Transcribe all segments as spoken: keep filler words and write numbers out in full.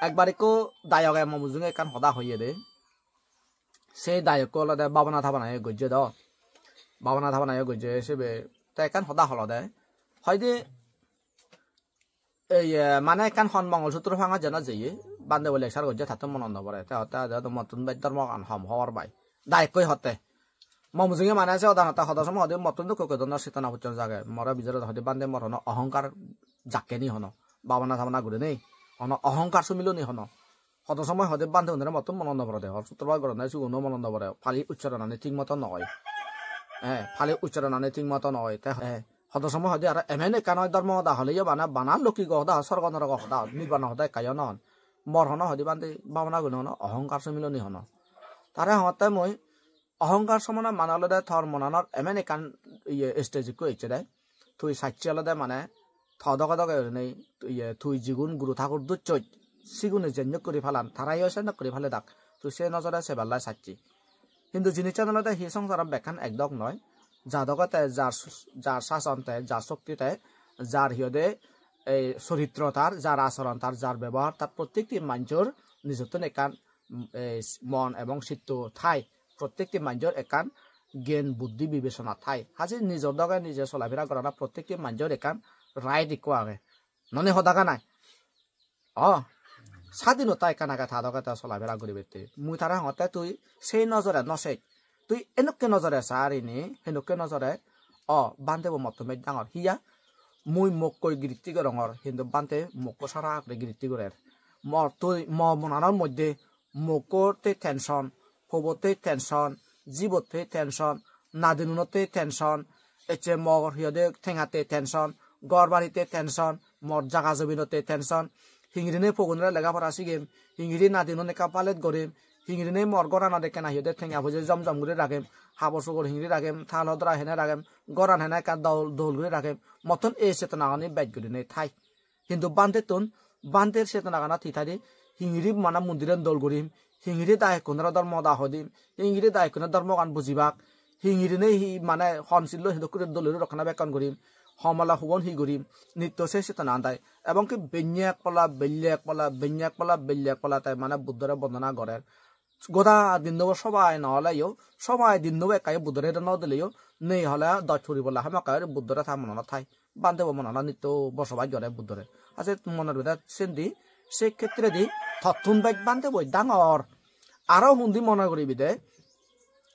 Ekbar ikko dayoge mo mujunge ekkan hoda hoye de. Sei dayokko olode babana tabana ye gojje do. Babana tabana ye gojje sebe. Te ekkan hoda holode. Hoide ei, eh, mane ekkan hon Mongol Sutro panga jena jeye, bhante bo lecture gojje, tattun monot no pore. Te hotte ade do mottun bej dhormogan hom hobor pai. Dayokkoi hotte. Mo mujunge mane se hodan hotte, hodo somoy hoide mottun dukko goi donnor chetona pojjon jage. More bijore hoide bhante mor hono ohongkar jakke ni hono. Babana tabana gurinei. Hono ohongkar sumilo ni hono. Hodo somoy hoide bhante unore mottun monot no pore de. Hor sutro bhag goronde siguno monot no pore. Pali uchcharonani thik moto no oi. Eh, pali uchcharonani thik moto no oi. Te, eh, hodo somoy hoide aro emen ekkan oi dhormo hoda holeyo bana, bana lokkigo hoda, sorgo norogo hoda, nirbano hoda ekka yo non. Mor hono hoide bhante babana gurinei hono ohongkar sumilo ni hono. Tare hongotte mui ohongkar somona mane olode tor monanor emen ekkan iye stage ikko ecche de. Tui sacche olode mane to doge doge gurinei iye tui jigun guru thakur ducchoj, sigune jennok guri palan, tarayo sennok guri paledak. Tui se nojore seballai sacche. Hintu jinissan olode hi songsarot bekkan ekdok noi. Ja doge te jar s-, jar sason te, jar sokti te, jar hi hoide ei soritro tar, jar asoron tar, jar bebohar tar, prottekti manjor nijottun ekkan, mm, ei s-, mon ebong sitto thai. Prottekti manjor ekkan gyan buddhi bibesona thai. Haje nijor doge nije solafera gorana prottekti manjor ekkan right ikko age. Noni hodaga nai? O, sadinota ekkan age ta doge ta solafera guribette. Mui tare hongotte tui sei nojore no sej. Tui enokke nojore sarini, henokke nojore. O, bhante bo mottun bej dangor. Hiya? Mui mokkoi giritti gorongor, hintu bhante mokko sara guri giritti gorer. Mor tui mo monanor moddhe mokkotte tension, pobotte tension, jibotte tension, nadinunotte tension, ecche mor hi hoide tengatte tension, ghor barite tension, mor jaga jominotte tension, hingirinei pogunore lega pora sigem, hingiri nadinun ekka palet gorim, hingirinei mor goranot ekkena hi hoide tenga poje jom jom guri ragem, habor sugor hingiri ragem, tal hodora hene ragem, goran hene ekka dol dol guri ragem, mottun ei chetonagani bej gurinei thai. Hintu bhantettun, bhanter chetonaganot hi thai de, hingiri mane mondiran dol gurim, hingiri dayokkunore dhormo hoda hodim, hingiri dayokkune dhormogan bujibak, hingirinei hi mane hon sillo hintu guri dole guri rokkona bekkon gurim, homala hubon hi gurim, nitto se chetonagan thai. Ebong ki benne ek pala, belle ek pala, benne ek pala, belle ek pala te mane Buddhore bondona gorer. Goda dinnobo sobai no oleyo, sobai dinnobo ekka yo Buddhore no dileyo, nei hole doj puri bola hamakkai Buddhore ta monot thai. Bhante bo monot nitto bosobas gore Buddhore. Ase monor bidire sendi, se khetredi tottun bej bhante boi dangor. Aro hundi mone guribi de,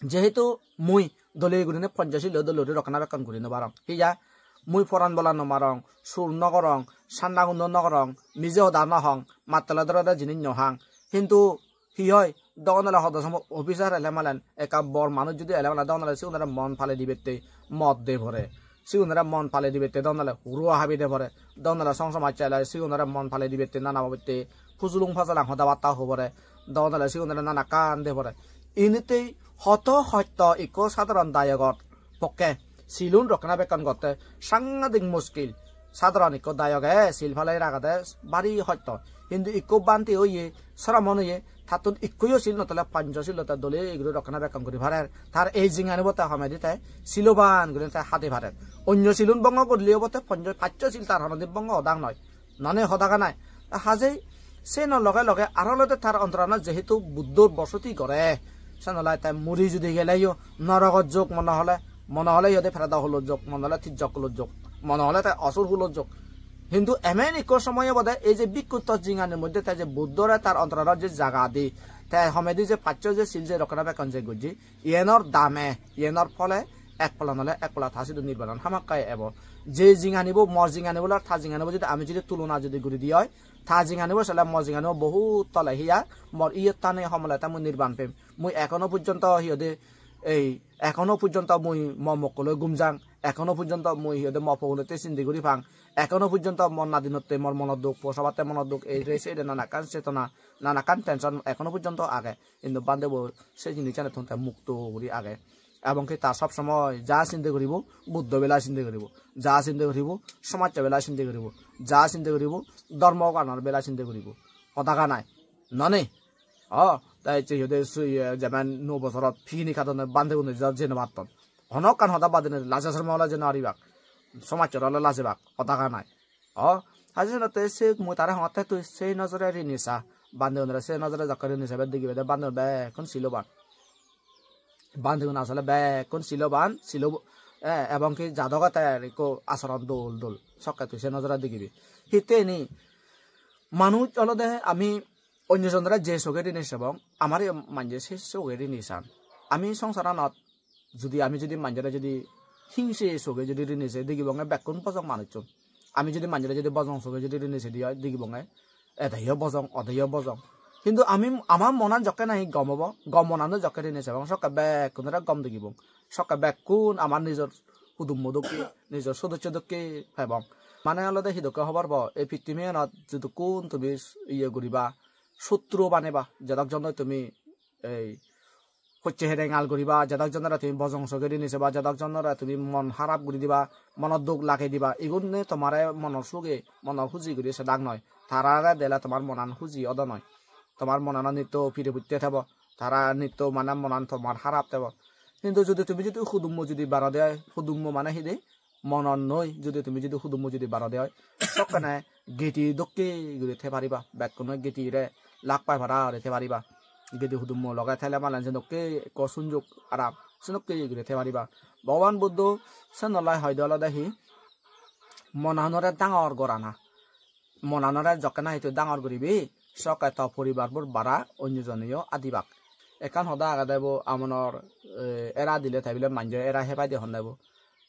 jehetu mui dole gurine Panchashilo dole guri rokkona bekkon guri no parong. Hiya, mui poran bola no marong, sur no gorong, sanna gundo no gorong, mije hoda no hong, mattole dore dore jinis no hang. Hintu hi oi, dogonole hodo somo officer ele malen, ekka bor manuj judi ele malen, dogonole sigunore mon pale dibette mod de pore. Sigunore mon pale dibette, dogonole huro habi de pore. Dogonole song somajje ele sigunore mon pale dibette, nana babotte pujulung pajalang hoda batta ho pore. Dogonole sigunore nanakkan de pore. Inittei hoto hosto ikko sadharon dayogot pokke silun rokkena bekkon gotte sangadik muskil. Sadharon ikko dayoge sil palei ragede bari hosto. Hintu ikko bhante oye, sramon oye, tattun ikkoyo sil no tole Panchashilo te dole guri rokkena bekkon guri parer. Tar ei jinganibo te homedi te siloban guri te hadi parer. Onyo silun bongo gurileyo bo te Pancho-, Pancho sil tar honodi bongo odak noi. None hodaga nai. Hajei seno loge loge aro olode tar ontoranot jehetu Buddhor bosoti gore, sen olai te muri judi geleyo norogor jog mone hole, mone hole iyot peredo hulor jog, mone hole tijjok hulor jog, mone hole te osur hulor jog. Hintu emen ikko somoy obode ei je bhikkhu to jinganir moddhe te je Buddhore tar ontoranot je jaga di, te homedi je paccho je sil je rokkena bekkon je gojje, iyenor dame, iyenor phole ek pola nole ek pola ta sidu nirbanan hamakkai ebo. Je jinganibo, mor jinganibo loi ta jinganibo judi ami judi tulona judi guri di oi, ta jinganibo sele mor jinganibo bohut tole hiya, mor iyottani homole te mui nirban pem. Mui ekhono porjonto hi hoide, ei, ekhono porjonto mui mo mokkoloi gum jang, ekhono porjonto mui hi hoide mo pogunotte sindi guri pang, ekhono porjonto mor nadinotte mor monot duk, posabatte monot duk, ei re se re nanakkan chetona, nanakkan tension ekhono porjonto age. Hintu bhante bo se jinisanittun te mukto guri age. Ebong ki ta sob somoy ja sinde guribo, Buddho bela sinde guribo. Ja sinde guribo, somajjo bela sinde guribo. Ja sinde guribo, dhormoganor bela sinde guribo. Hodaga nai. Noni? O, ta ecche hi hoide su-, iye, jemen nuo bosorot picnic hadonne bhantegune ja jei no patton. Hono ekkan hoda badinei laje sormo ole jei no paribak. Somajjore ole lajebak. Hodaga nai. O, Haje senotte se mui tare hongotte tui sei nojore rini sa. Bandegunore sei nojore jokke rini sebe digibe de bandegun bekkun siloban. Bandegun asole bekkun siloban, silo, eh, ebong ki jadogotter ikko asoron dol dol. Sokke tui sei nojore digibe. Hitte ni manuj olode ami onyo jonore je soge rini sebong, amare manje se soge rini san. Ami songsaranot judi ami judi manjore judi hingse soge judi rini se digibonge bekkun bojong manuchun. Ami judi manjore judi bojong soge judi rini se di oi digibonge edeyo bojong, odeyo bojong. Hintu ami, ama monan jokke nahi gom obo, gom monano jokke rini sebong, sokke bekkunore gom digibong. Sokke bekkun ama nijor hudummo dokke, nijor sodosso dokke pebong. Mane olode hi dokke hobor po, ei pittimiyanot jidukkun tumi iye guriba, sutro baneba, jedok jonoi tumi ei hocche herengal guriba, jedok jonore tumi bojong soge rini seba, jedok jonore tumi mon harap guri diba, monot duk lagei diba, igunne tomare monor suge, monor huji guri sedak noi. Tarare dele tomar monan huji odo noi. Tomar monanot nitto pire putte thebo, tara nitto mane monan tomar harap thebo. Hintu judi tumi judi hudummo judi barode oi, hudummo mane hidi? Monot noi judi tumi judi hudummo judi barode oi, sokkene giti dokke guri thei pariba, bekkunoi gitire lak pai para guri thei pariba. Giti hudummo loge thele malen sedokke ekko sunjog aram, sedokke guri thei pariba. Bhogoban Buddho senolai hoide olode hi, monanore dangor gorana. Monanore jokke nahi tui dangor guribi, sokke to poribar bor bara onyo joneyo adibak. Ekkan hoda agede bo, amonor, eh, era dile tebile manje era hebai de honde bo.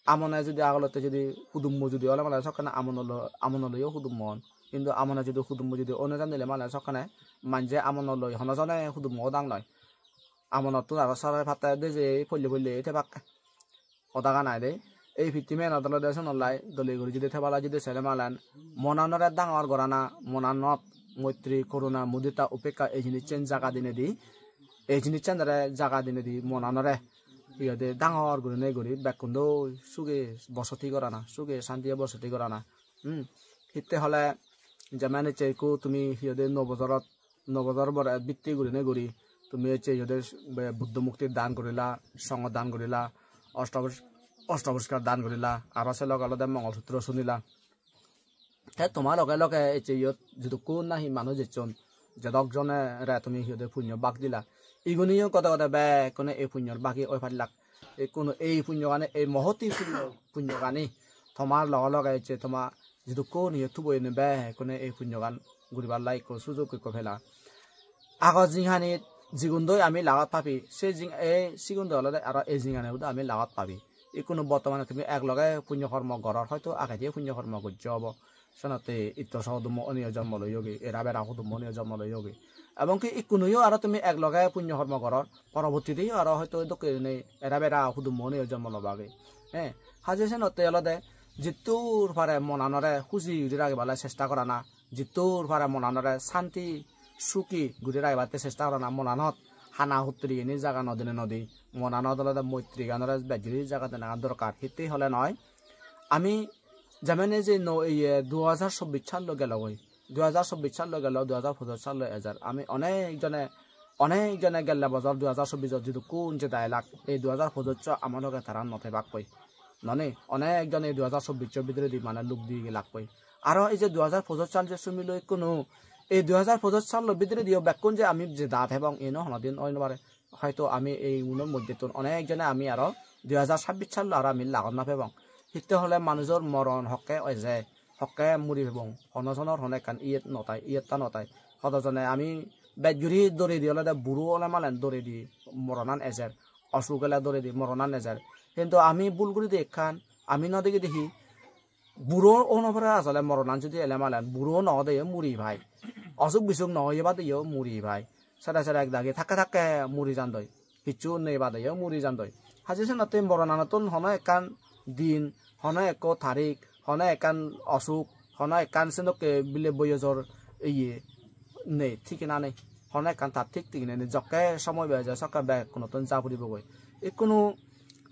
Amone judi agolotte judi hudummo judi ole mane sokkene amono lo-, amono loyo hudummo on. Hintu amone judi hudummo judi one jan dile mane sokkene manje amono loi hono jone hudummo odang noi. Amonottun aro sare patte deje polle polle thebakke. Hodagan ai de. Ei pittimenot olode sonolai dole guri judi thebala judi sele malen monanore dangor gorana, monanot moitri, koruna, mudita, upekka ei jinissen jaga dinedi, ei jinissanore jaga dinedi monanore hi hoide dangor gurinei guri bekkun doi suge bosoti gorana, suge santiye bosoti gorana. Hmm. Hitte hole jemen ecche ikko tumi hi hoide no bojorot no bojor bore bitti gurinei guri tumi ecche iyot be-, Buddho murti dan gorila, songho dan gorila, osto-, osto poriskar dan gorila, aro se loge olode Mongol Sutro sunila. Te toma loge loge ecche iyot jidukkun nahi manuj ecchon, jedok jonore tumi hi hoide punyo bak dila. Iguniyo gode gode bekkune ei punyor bagi oi parlak. Ikkunu ei punyogani, ei mohoti punyo, punyogani tomar loge loge ecche toma jidukkun iye tubo ene bekkune ei punyogan guribar lai ekko sujog ekko pela. Agor jinghani jigundoi ami lagot pabi, se jing-, ei sigundoi olode aro ei jinghani hudu ami lagot pabi. Ikkunu bortomane tumi ek loge punyo kormo goror, hoito agediyo punyo kormo gojjo obo. Senotte itto so hudummo oneyo jonmo loyogi, era bera hudummo oneyo jonmo loyogi. Ebong ki ikkunoyo aro tumi ek loge punyo hormo goror, porobottiteyo aro hoito dokke gurinei era bera hudummo oneyo jonmo lobagi. He, haje senotte olode jittur pare monanore huji guri ragiballe chesta gorana, jittur pare monanore santi, suki guri ragibatte chesta gorana, monanot hana hutturi gini jaga no dine nodi, monanot olode moitri ganore bej guri jaga denagan dorkar. Hittey hole noi, ami jemon ei je no, iye, dui hajar chobbish sallo gelogoi, dui hajar chobbish sallo gelo, dui hajar pojoj sallo ejer. Ami onek jone, onek jone gelle bojor dui hajar chobbish-ot jidukkun jeda elak, ei dui hajar pojoj-o ama loge tara no thebakkoi. Noni, onek jone ei dui hajar chobbish-o bidiredi mane luk di gelakkoi. Aro ei je dui hajar pojoj sal je sumilo ikkunu, ei dui hajar pojoj sallo bidirediyo bekkun je ami jeda thebong, eno honodin oi no pare. Hoito ami ei unor moddhettun onek jone ami aro dui hajar chobbish sallo aro ami lagot no pebong. Hitte hole manujor moron hokke eje, hokke muri pebong. Hono sonor hono ekkan iyet no tai, iyetta no tai. Hodo jone ami bej guri doredi olode buro ole malen doredi moronan ejer, osuk ele doredi moronan ejer. Hintu ami bul guride ekkan, ami no degide hi, buro ono pore asole moronan judi ele malen, buro no odeyo muri pai. Osuk bisuk no oye badeyo muri pai. Sere sere ek dagi thakke thakke muri jandoi. Hissu nei badeyo muri jandoi. Haje senotte moronanottun hono ekkan din, hono ekko tarik, hono ekkan osuk, hono ekkan senokke bile boyojor iye nei, thikena nei. Hono ekkan tar thik thikena nei. Jokke somoy beje sokke bekkunottun ja puribogoi. Ikkunu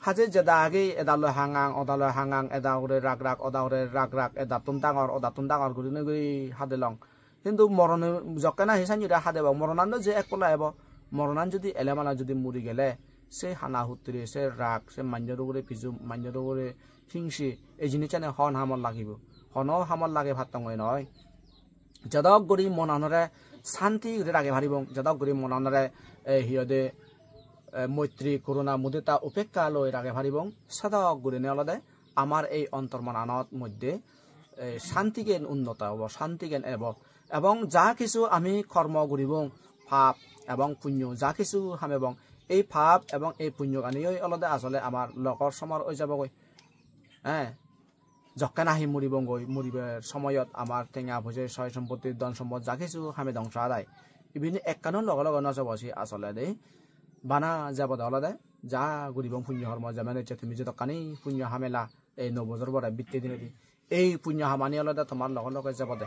haje jeda agi, edaloi hangang, odaloi hangang, eda ugure rak rak, oda ugure rak rak, edattun dangor, odattun dangor gurinei guri hadelong. Hintu morone jokke nahi sanjire hadebong, moronanno je ek polla ebo, moronan judi ele mala judi muri gele, se hana huttiri, se rag, se manjor ugure piju, manjor ugure hingsi, ei jinissani hon hamot lagibo? hono hamot lagei pattongoi noi. Jedok guri monanore santi guri ragei paribong, jedok guri monanore, eh, hi hoide, eh, moitri, koruna, mudita, upekka loi ragei paribong, sedok gurinei olode amar ei ontor monanot moddhe, eh, santigen unnoto obo, santigen ebo. Ebong ja kichu ami kormo guribong, pap ebong punyo, ja kichu hamebong, ei pap ebong ei punyoganiyoi olode asole amar logor somar oi jabogoi. Eh, jokke nahi muribongoi, muribar somoyot amar tenga poije, soy sompotti, dhon sompot ja kichu hame dongso adai. Ibini ekkano loge loge no jabo, se asole de bana jabode olode ja guribong punyo hormo, jemon ecche tumi jedokkani punyo hamela ei nuo bojor bore bitte dinedi, ei punyo hamani olode tomar loge loge jabode.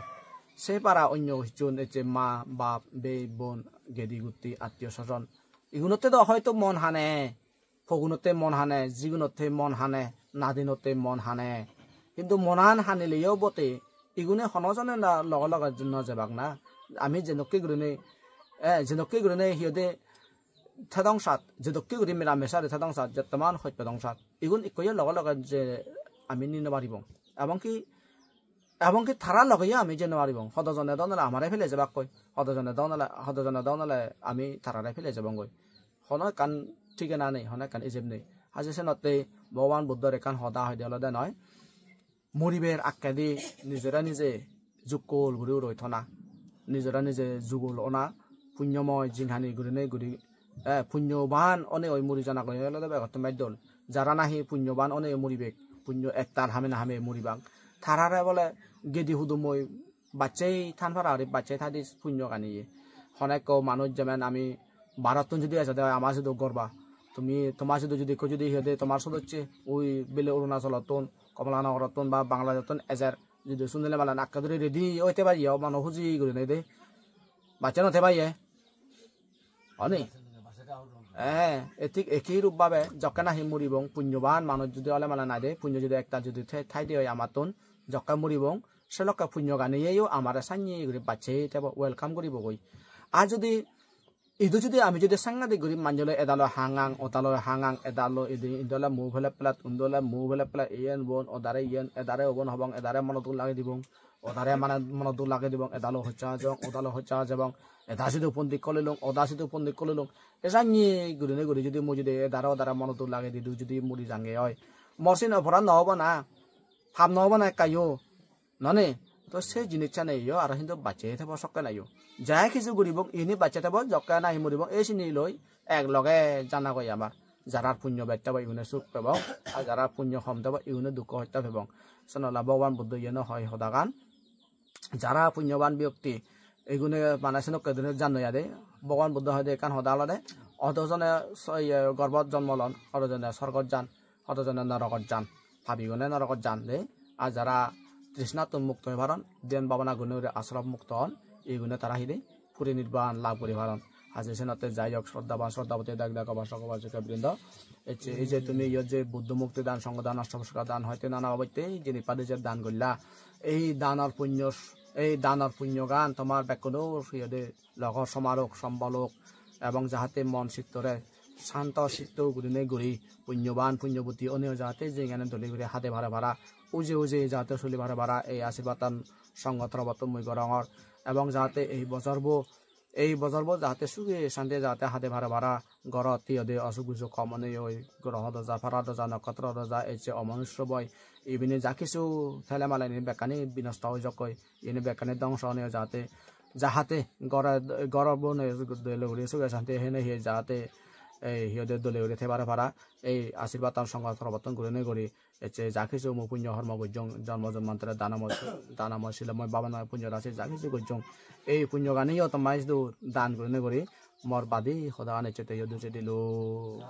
Se para onyo hissun ecche ma, bap, bei, bon, gedi, gutti, attiyo sojon, igunotte do hoito mon hane, pogunotte mon hane, jigunotte mon hane, nadinotte mon hane. Hintu monan hanileyo bote, igune hono jone na loge loge no jebak na. Ami jenokke gurinei, eh, jenokke gurinei hi hoide thedong sat, jedokke guri mela mesari thedong sat, jettoman hoj pedong sat, igun ikkoyo loge loge je ami ni no paribong. Ebong ki, ebong ki tara logeyo ami je no paribong. Hodojone do nole amare pele jebakkoi. Hodojone do nole, hodojone do nole ami tarare pele jebongoi. Hono ekkan thigena nei, hono ekkan ejeb nei. Haje senotte Bhogoban Buddhor ekkan hoda hoide olode noi, muriber akkedi nijore nije jukkol guri uroi thona, nijore nije jugol ona, punyomoi jinghani gurinei guri, eh, punyoban onei oi muri jana guri olode begottun bej dol. Jara nahi punyoban onei muribek, punyo ektal hame na hame muribak, tarare bole gedi hudumoi bachchei than para guri bachchei thadis punyo ganiye. Honekko manuj jemen ami barottun judi ejede oi, ama sidu gorba. Tumi, toma sidu judi ekko judi hi hoide tomar sodosse ui bile Arunachalottun, Kamalanagar-ottun ba Bangladesh-ottun ejer, judi sunile malen akke duri ready oi thebaiye, o mano huji gurinei de. Bacche no thebaiye. Oni? Eh, e thik eki rup bhabe jokke nahi muribong, punyoban manuj judi ole malen aide, punyo judi ektal judi the-, thaide oi amattun, jokke muribong, se lokke punyo ganiyeyo amare sanye guri bacche thebo, welcome guribogoi. Ar judi idu judi ami judi sangadik guri manjoloi edaloi hangang, odaloi hangang, edaloi idi, indole mu pele pelat, undole mu pele pelat, iyen bon, odare iyen, edare obon hobong, edare monot duk lagei dibong, odare mane monot duk lagei dibong, edaloi hoccha hajong, odaloi hoccha hajebong, eda sidu pondit kolilung, oda sidu pondit kolilung. Esanye gurinei guri judi mui judi edare odare monot duk lagei didu judi muri jange oi, mor sini oporat no obo na? Pap no obo na ekkayo? None, to se jinissani yo aro hintu bacche thebo sokke nayo. Ja hissu guribong, ini bacche thebo, jokke nahi muribong, ei sini loi ek loge jana goi amar. Jarar punyo bej thebo, igune suk pebong, ar jarar punyo hom thebo, igune dukko hosto pebong. Senola Bhogoban Buddho iyeno hoi hodagan. Jara punyoban byokti, igune mane senokke dine janno yade. Bhogoban Buddho hoide ekkan hoda olode, odo jone so-, iye, gorbot jonmo lon, odo jone sorgot jan, hodo jone norogot jan, pabigune norogot jan de. Ar jara trishnattun mukto oi paron, dhyan bhabana gune guri asrob mukto on, igune tara hi de, puri nirban lab guri paron. Haje senotte jai hok, shraddhaban shraddhaboti, dak dak upasok upasika brindo, ecche ei je tumi iyot je Buddho murti dan, songho dan, ashtapurushika dan, hoite nana babotte jinis padi je dan golla, ei danor punyo, ei danor punyogan tomar bekkunor hi hoide logor somar ok, sombol ok, ebong jahate mon sittore santo sitto gurinei guri punyoban punyoboti oneyo jahate jingani dole guri hade pare para, uje uje jahate soli pare para, ei asirbadan songho torobottun mui gorongor. Ebong jahate ei bojorbo, ei bojorbo jahate suge sante jahate hade pare para, gorot hi hoide osuk bisuk hom oneyo, groho doja, para doja, nokkotro doja, ecche omonusyo boi, ibini ja kisu thele male ini bekkani binosto oi jokkoi. Iyeni bekkani dongso oneyo jahate, jahate gore, goro bone dole guri suge sante hene hiye jahate, ei, hi hoide dole guri thebare para, ei asirbadan songho torobottun gurinei guri, ecche ja kisu mui punyo hormo gojjong, jonmo jonmantore danamoi, danamoi silomoi bhabanamoy punyo rasi ja kisu gojjong, ei punyoganiyo tomma idu dan gurinei guri mor badi hodagan ecche te iyot dujei dilo.